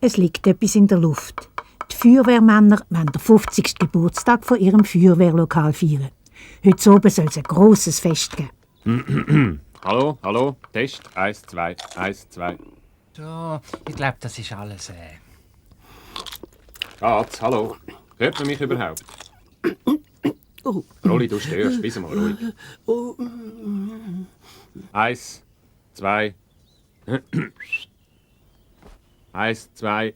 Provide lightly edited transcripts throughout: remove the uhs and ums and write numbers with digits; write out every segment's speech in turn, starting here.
Es liegt etwas in der Luft. Die Feuerwehrmänner wollen den 50. Geburtstag von ihrem Feuerwehrlokal feiern. Heute oben soll es ein grosses Fest geben. Hallo, Test, 1, 2, 1, 2. So, ich glaube, das ist alles. Schatz, hallo. Hört man mich überhaupt? Oh. Rolli, du störst, bist mal ruhig. 1, 2. 1, 2.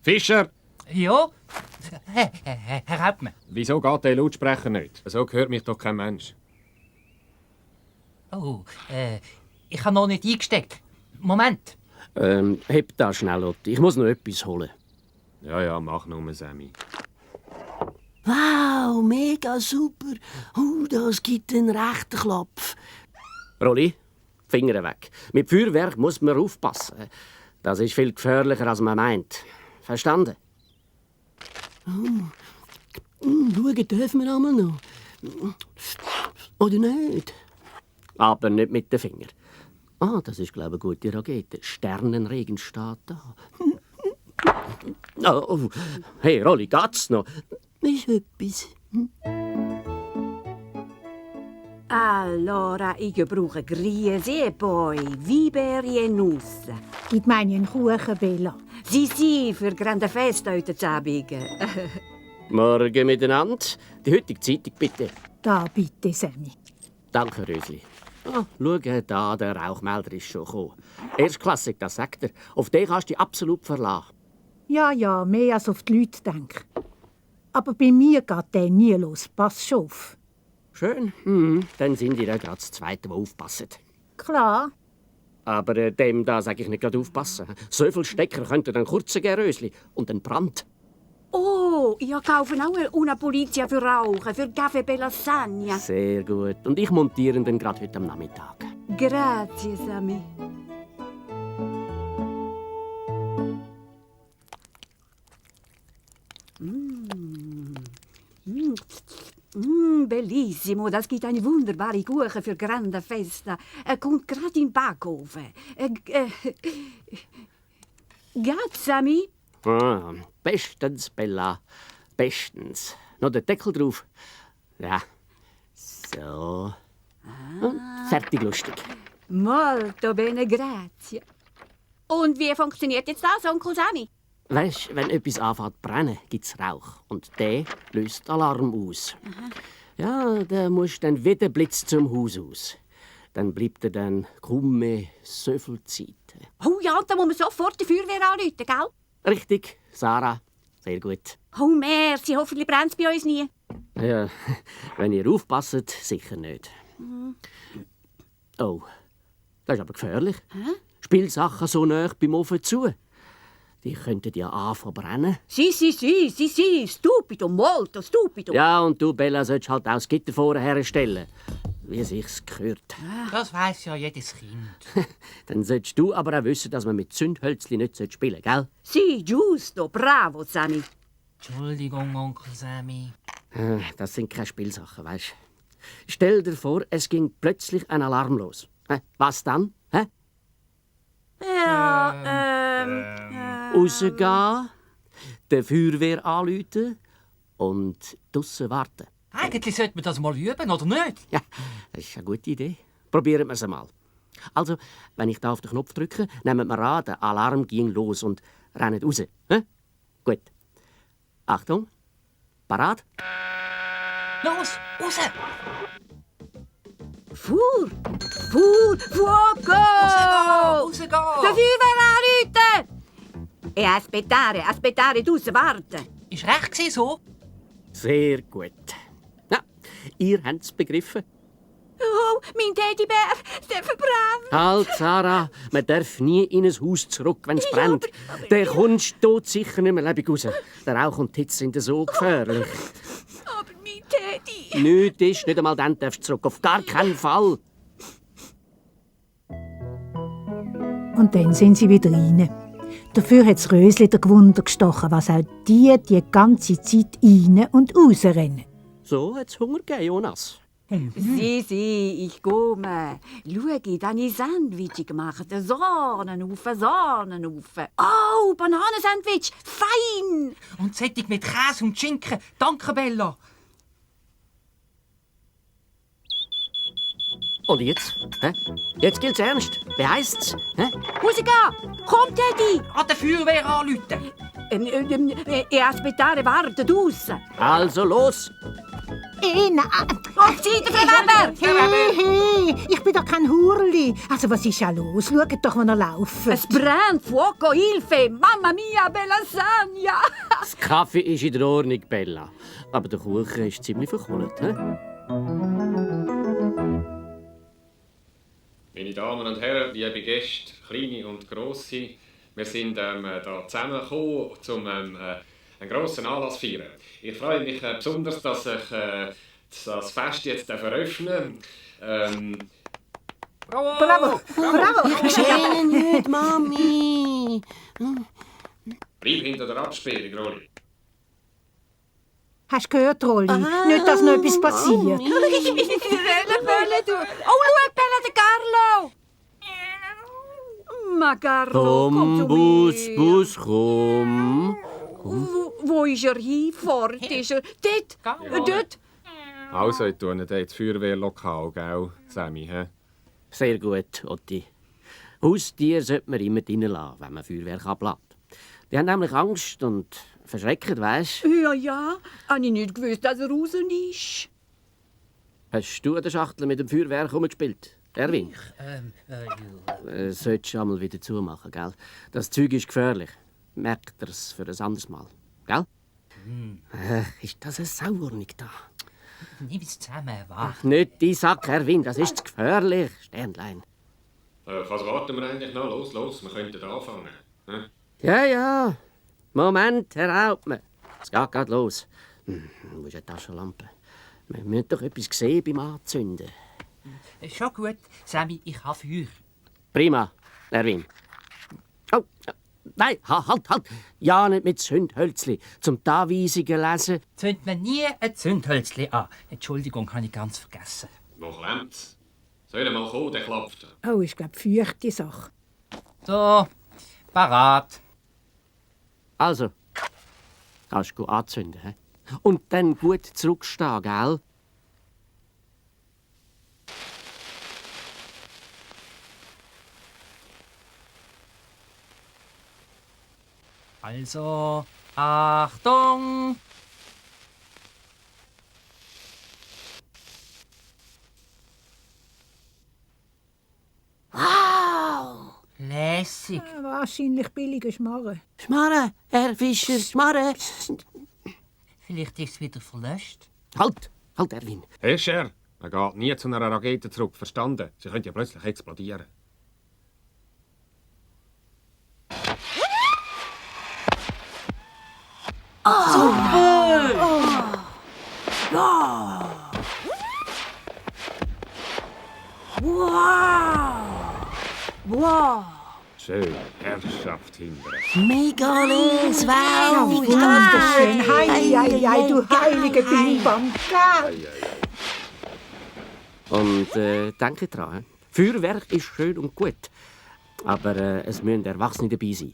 Fischer! Ja? Herr Hauptmann. Wieso geht der Lautsprecher nicht? So hört mich doch kein Mensch. Oh, ich habe noch nicht eingesteckt. Moment. Heb da schnell, Otti. Ich muss noch etwas holen. Ja, mach nur, Sammy. Wow, mega super. Das gibt einen rechten Klopf. Rolli, Finger weg. Mit Feuerwerk muss man aufpassen. Das ist viel gefährlicher, als man meint. Verstanden? Schauen dürfen wir einmal noch. Oder nicht? Aber nicht mit den Fingern. Das ist, glaube ich, eine gute Rakete. Sternenregen steht da. Oh. Hey, Rolli, geht's noch? Ist etwas. Allora, ich brauche Grieße e poi Viberi e Nuss. Gib mir einen Kuchen, Bella. Sie, für grande Fest heute Abend. Morgen miteinander. Die heutige Zeitung, bitte. Da bitte, Sammy. Danke, Rösli. Schau da, der Rauchmelder ist schon gekommen. Erstklassig, das sagt er. Auf den kannst du dich absolut verlassen. Ja, mehr als auf die Leute denken. Aber bei mir geht der nie los. Pass schon auf. Schön. Dann sind ihr ja gerade das Zweite, die aufpassen. Klar. Aber dem da sage ich nicht gerade aufpassen. So viele Stecker könnten dann kurz gehen, Rösli. Und dann Brand. Oh, ich kaufe auch una Polizia für Rauchen, für Kaffee per Lasagna. Sehr gut. Und ich montiere dann gerade heute am Nachmittag. Grazie, Sammy. Bellissimo, das gibt eine wunderbare Kuchen für grande Festa. Kommt gerade in den Backofen. Geht's, Sammy? Bestens, Bella. Bestens. Noch der Deckel drauf. Ja. So. Und fertig lustig. Molto bene, grazie. Und wie funktioniert jetzt das, Onkel Sammy? Weisst, wenn etwas anfängt zu brennen, gibt's Rauch. Und der löst Alarm aus. Ja, da musst du dann wieder Blitz zum Haus aus. Dann bleibt dir dann kaum mehr so viel Zeit. Oh ja, da muss man sofort die Feuerwehr anrufen, gell? Richtig, Sarah. Sehr gut. Oh, merci, hoffentlich brennt es bei uns nie. Ja, wenn ihr aufpasst, sicher nicht. Oh, das ist aber gefährlich. Spielsachen so nah beim Ofen zu. Die könnten ja anfangen brennen. Si, stupido, molto stupido. Ja, und du, Bella, solltest halt auch das Gitter vorher stellen. Wie sich's gehört. Das weiss ja jedes Kind. Dann solltest du aber auch wissen, dass man mit Zündhölzli nicht spielen soll, gell? Si, giusto, bravo, Sammy. Entschuldigung, Onkel Sammy. Das sind keine Spielsachen, weisst. Stell dir vor, es ging plötzlich ein Alarm los. Was dann? Rausgehen, der Feuerwehr anrufen und draussen warten. Eigentlich sollte man das mal üben, oder nicht? Ja, das ist eine gute Idee. Probieren wir es einmal. Also, wenn ich da auf den Knopf drücke, nehmen wir an, der Alarm ging los und rennen raus. Gut. Achtung. Parat? Los, raus! Fuoco! Rausgehen! Der Feuerwehr anrufen! E aspettare, draussen warten. Ist recht so? Sehr gut. Ja, ihr habt es begriffen. Oh, mein Teddybär, der verbrannt. Halt, Sarah, man darf nie in ein Haus zurück, wenn es brennt. Der kommst du sicher nicht mehr lebendig raus. Der Rauch und die Hitze sind so gefährlich. Aber mein Teddy... Nichts ist, nicht einmal dann darfst du zurück. Auf gar keinen Fall. Und dann sind sie wieder rein. Dafür hat das Rösli der Gewunder gestochen, was auch die ganze Zeit rein und rausrennen. So hat es Hunger gegeben, Jonas. Si, ich komme. Schau, dann ist Sandwich gemacht. Sahnenhaufen. Oh, Bananensandwich. Fein. Und sättig mit Käse und Schinken. Danke, Bella. Und jetzt? Hä? Jetzt gilt's ernst. Wie heisst's? Hä? Musica, komm, Teddy. An der Feuerwehr anrufen. E aspettare, wartet draussen. Also los! Nein. Auf die Seite, Frau Weber. Hey, ich bin doch kein Hurli. Also, was ist ja los? Schaut doch, wenn er laufen. Es brennt, fuoco, Hilfe. Mamma mia, bella Sanja. Das Kaffee ist in der Ordnung, Bella. Aber der Kuchen ist ziemlich verkohlt. Hä? Meine Damen und Herren, liebe Gäste, kleine und grosse, wir sind hier zusammengekommen, um einen grossen Anlass zu feiern. Ich freue mich besonders, dass ich das Fest jetzt eröffnen darf. Bravo. Ich sehe nicht, Mami. Bleib hinter der Absperrung, Rolli. Hast du gehört, Rolli? Nicht, dass noch etwas passiert. Bella, du. Oh, schau, Bella, der Carlo. Ma Carlo, komm zu mir. Bus, komm. Wo ist er hin? Fort ist er. Dort. Also, ich tue nicht ins Feuerwehrlokal, gell, Sammy? He? Sehr gut, Otti. Haustiere sollte man immer drinnen lassen, wenn man Feuerwerk ablässt. Die haben nämlich Angst und verschrecken, weisst du? Ja. Habe ich nicht gewusst, dass er raus ist. Hast du an der Schachtel mit dem Feuerwerk herumgespielt, Erwin? Solltest du einmal wieder zumachen, gell? Das Zeug ist gefährlich. Merkt er's für ein anderes Mal, gell? Ist das eine Sauerung da? Nimm es zusammen, wach. Nicht die Sack, Erwin, das ist zu gefährlich, Sternlein. Was warten wir eigentlich noch? Los, wir könnten anfangen. He? Ja. Moment, Herr Hauptmann. Es geht grad los. Wo ist eine Taschenlampe? Wir müssen doch etwas sehen beim Anzünden. Schon gut, Sammy, ich habe Feuer. Prima, Erwin. Oh, nein, halt. Ja, nicht mit Zündhölzli. Zum die Anweisungen lesen. Zündet man nie ein Zündhölzchen an. Entschuldigung, habe ich ganz vergessen. Wo klemmt's? Soll er mal kommen, der klopft. Oh, ich glaube, feuchte Sache. So, parat. Also, kannst du anzünden. He? Und dann gut zurückstehen, gell? Also, Achtung! Wow! Lässig. Wahrscheinlich billige Schmarren. Schmarre, Herr Fischer, Schmarre. Vielleicht ist es wieder verlöscht. Halt, Erwin. Hey, Scher, man geht nie zu einer Rakete zurück, verstanden? Sie könnte ja plötzlich explodieren. Wow. Schön, Herrschaft hinterher. Megales, wow! Wunderschön. Hei, du heilige Bimbam. Und denke dran, Feuerwerk ist schön und gut. Aber es müssen Erwachsene dabei sein.